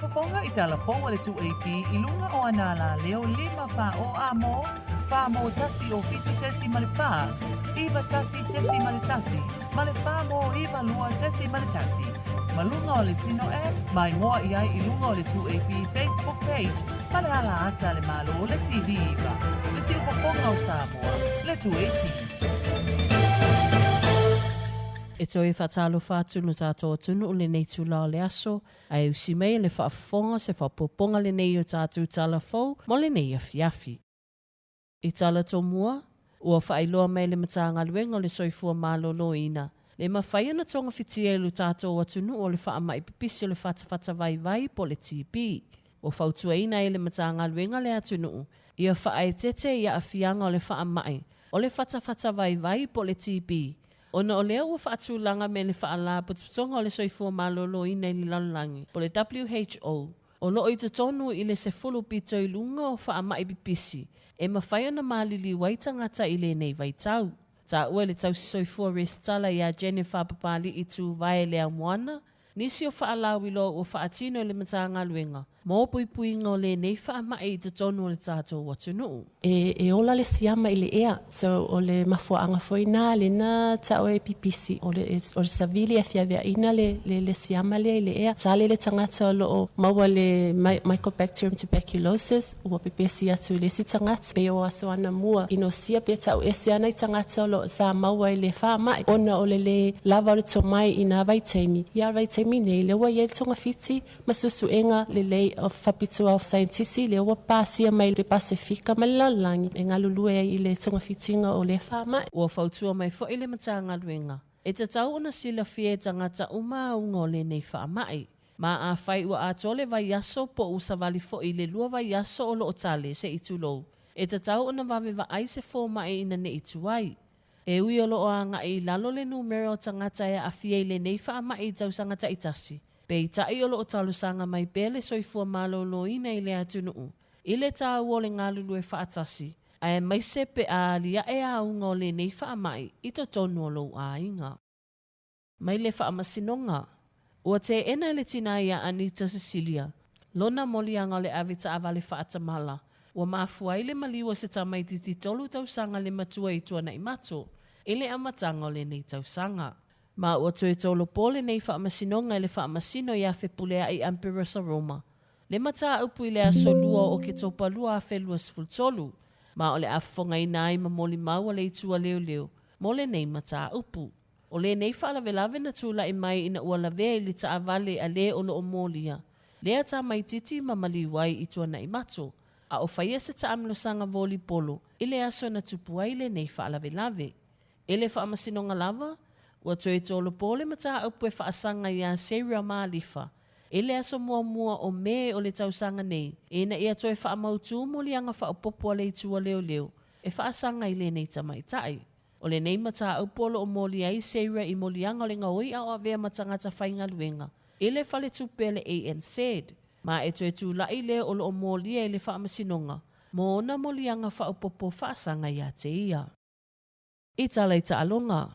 faafofoga i tala fou a le 2AP i luga o ana alaleo 5 4 o A mo, 4 mo 1 o 7.4, 9 1.1, ma le 4 mo 9 2.1. Ma luga o le Sino App, ma igoa i ai i luga o le 2AP Facebook page ma le ala ata a le Malo le TV 9, le siufofoga o Samoa, le 2AP. E toe faatalofa atu lo tatou atunuu lenei itula o le aso, ae usi mai e le faafofoga se faaopoopoga lenei o tatou tala fou mo lenei afiafi. I tala tomua, ua faailoa mai le Matagaluega o le Soifua Maloloina, le mafai ona togafitia i lo tatou atunuu o le faamai pipisi o le fatafata vaivai po o le TB. Ua fautuaina ai le Matagaluega le atunuu ia faaeteete i aafiaga o le faamai o le fatafata vaivai po o le TB, ona o lea ua faatulaga me le Faalapotopotoga o le Soifua Maloloina i le Lalolagi po o le WHO. O lo o i totonu i le 10 pito i luga o faamai pipisi e mafai ona maliliu ai tagata i lenei vaitau. Taua e le tausisoifua resitala iā Jennifer Papali'i Tuvae Leaumoana, nisi o faalauiloa ua faatino e le Matagaluega mo puipuiga o lenei faamai i totonu o le tatou atunuu. E ola le siama i le ea. So o le mafuaaga foi na le na tau e pipisi o le o le savili e feaveaina le le le siama lea i le ea. Tale le tagata o loo maua le Mycobacterium tuberculosis ua pepesi atu i le isi tagata. Pei o aso anamua inosia pe tau ese ana i tagata o loo sa maua i le faamai ona o le le lava o le tomai i na vaitaimi. Ia vaitaimi nei lea ua iai le togafiti ma suesuega lelei o faapitoa o saienitisi lea ua pasia mai le Pasefika ma le lalolagi e galulue ai i le togafitiga o lea faamai. Ua fautua mai foi le Matagaluega, e tatau ona silafia e tagata uma auga o lenei faamai. Ma afai ua atoa le vaiaso po ua savali foi i le lua vaiaso o lo o tale se i tulou, e tatau ona vave vaai se fomai ina ne i tuai. E ui o lo o agai i lalo le numera o tagata e aafia i lenei faamai i tausaga taitasi, peitai o lo o talosaga mai pea le soifua maloloina i le atunuu i le taua o le galulue faatasi, aemaise pe a aliae auga o lenei faamai i totonu o lou aiga. Mai le Faamasinoga. Ua teena e le tinā iā Anita Cecilia lona moliaga o le ave taavale faatamala ua mafua ai le maliu o se tamaitiiti 3 tausaga le matua i Tuanaimato i le amataga o lenei tausaga. Ma ua toe tolopo lenei faamasinoga i le Faamasino iā Fepulea'i Amperosa Roma le mataupu i le aso 2 o Oketopa 2023, ma o le a fofogaina ai ma molimau a le Itu a Leoleo mo lenei mataupu. O lenei faalavelave na tulai mai ina ua lavea i le taavale a le o lo o molia, lea tamaitiiti ma maliu ai i Tuanaimato, a o faia se taamilosaga volipolo i le aso na tupu ai lenei faalavelave. I le faamasinoga lava, ua toe tolopo le mataupu e faasaga iā Sarah Malifa i le aso muamua o Me o le tausaga nei, ina ia toe faamautū moliaga faaopoopo a le Itu a Leoleo e faasaga i lenei tamaitai. O lenei mataupu o lo o moli ai Sarah i moliaga o le gaoi a o avea ma tagata faigaluega i le faletupe a le ANZ, ma e toe tula'i lea o lo o molia i le faamasinoga mo ona moliaga faaopoopo faasaga iā te ia. I tala i taaloga,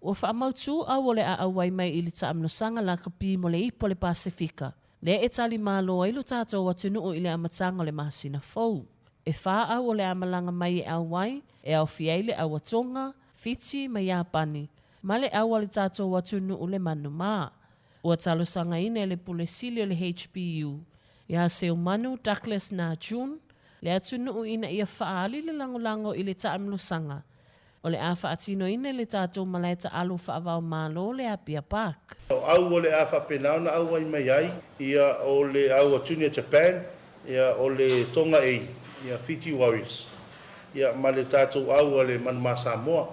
ua faamautū au o le a auai mai i le taaminosaga lakapi mo le ipu a le Pasefika, lea e tali malo ai lo tatou atunuu i le amataga o le masina fou. E fā au o le a malaga mai e auai, e aofia ai le au a Tonga, Fiti ma Iapani, ma le au a le tatou atunuu le Manumā. Ua talosagaina e le Pule Sili o le HBU, iā Seumanu Douglas Na June, le atunuu ina ia faaali le lagolago i le taamilosaga o le a faatinoina i le tatou malae taalo faava-o-Malo le Apia Park. O au o le a faapena ona auai mai ai, ia o le au a Junior Japan, ia o le Tonga A, ia Fiji Warriors, ia ma le tatou au a le Manumā Samoa.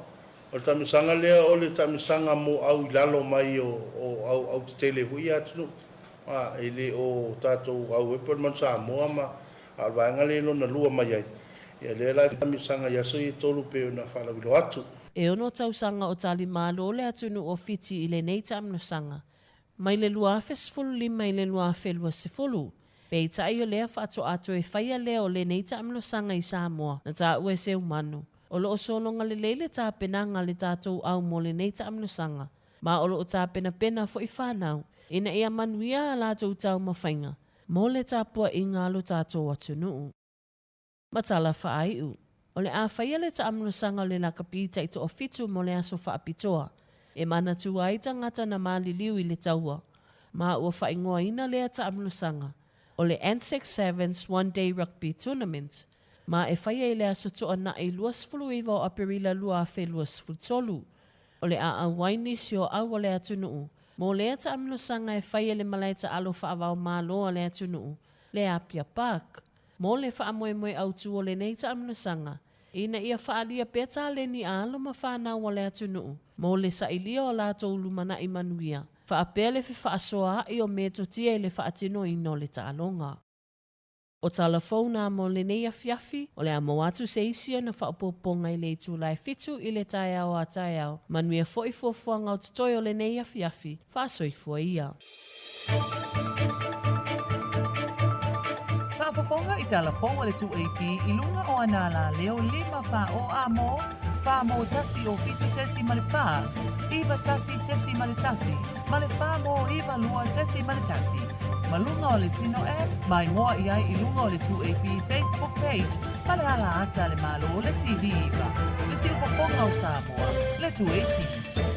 O le taamilosaga lea o le taamilosaga mo au i lalo mai o au au tetele foi ia atunuu, a e le o tatou au e pei o le Manu Samoa ma a o le vaega lea e lona lua mai ai, ia lea la e taamilosaga i aso ia e tolu pei ona faalauiloa atu. E ono tausaga o talimalo le atunuu o Fiti i lenei taamilosaga, mai le 2015 i le 2020. Peitai o lea faatoa toe faia lea o lenei taamilosaga i Samoa, na taua e Seumanu, o lo o sologa lelei le tapenaga a le tatou au mo lenei taamilosaga, ma o lo o tapenapena foi fanau ina ia manuia a latou taumafaiga. mo le tapuaiga a lo tatou atunuu. Ma tala faaiu, o le a faia le taamlosaga o le lakapi taitoafitu mo le aso faapitoa e manatua ai tagata na maliliu i le taua, ma ua faaigoaina lea taamlosaga o le Anzac Sevens One Day Rugby Tournament, ma e faia i le aso Toanai 29 o Aperila 2023. O le a auai nisi o au o le atunuu mo lea taamlosaga e faia i le malae taalo faava-o-Malo a le atunuu, le Apia Park. Mo le faamoemoe autu o lenei taamlosaga, ina ia faaalia pea taleni a alo ma fanau a le atunuu mo le sailia o latou lumanai manuia, faapea le fefaasoaai o metotia i le faatinoina o le taaloga. O tala fou nā mo lenei afiafi, o le a maua atu se isi ona faaopoopoga i le itula e 7 i le taeao a taeao. Manuia foi fuafuaga o totoe o lenei afiafi, faasoifua ia. Faafofoga i tala fou a le 2AP i luga o ana alaleo 5 4 o A mo, 4 mo 1 o 7.4, 9 1.1 ma le 4 mo 9 2.1. Ma luga o le Sino app, ma igoa i ai i luga o le 2AP Facebook page ma le ala ata a le Malo le TV 9. Le siufofoga o Samoa, le 2AP.